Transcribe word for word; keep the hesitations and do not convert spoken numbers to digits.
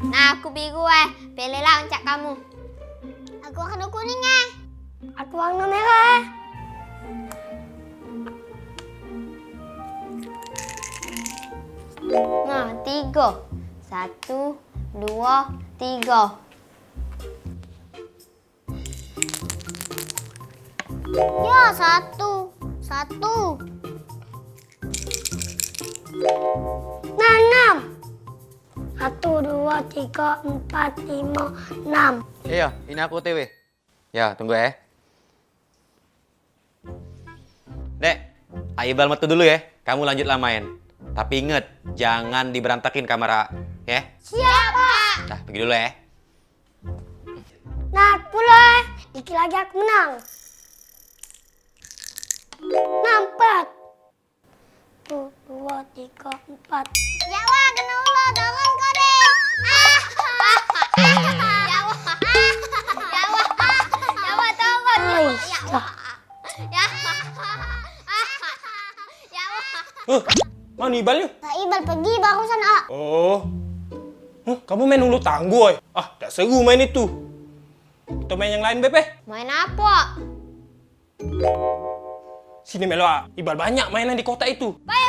Nah, aku biru eh. Pilihlah uncak kamu. Aku warna kuning eh. Aku warna merah eh. Nah, tiga. Satu, dua, tiga. Ya, satu. Satu. Nah, enam. Satu, dua, tiga, empat, lima, enam. Iya, ini aku O T W. Ya, tunggu eh. Dek, Aibal metu dulu ya. Kamu lanjutlah main. Tapi inget, jangan diberantakin kamar A, ya. Siap, Pak. Nah, pergi dulu ya. Nah, pulo eh. Dikit lagi aku menang. Nah, empat. Satu, dua, tiga, empat. Ya wah, kena ulo, dorong kau deh. Ah, ah, ah, ya wah, ah, ya wah, ah, ya wah, dorong. Ais, ya wah, ah, ya wah. Huh, mana Ibal ni? Nah, Ibal pergi barusan, ah. Oh. Huh, kamu main ulo tangguh, eh? Ah, dak seru main itu. Kita main yang lain, Beb, eh? Main apa? Sini melo, ah. Ibal banyak mainan di kotak itu. Bae,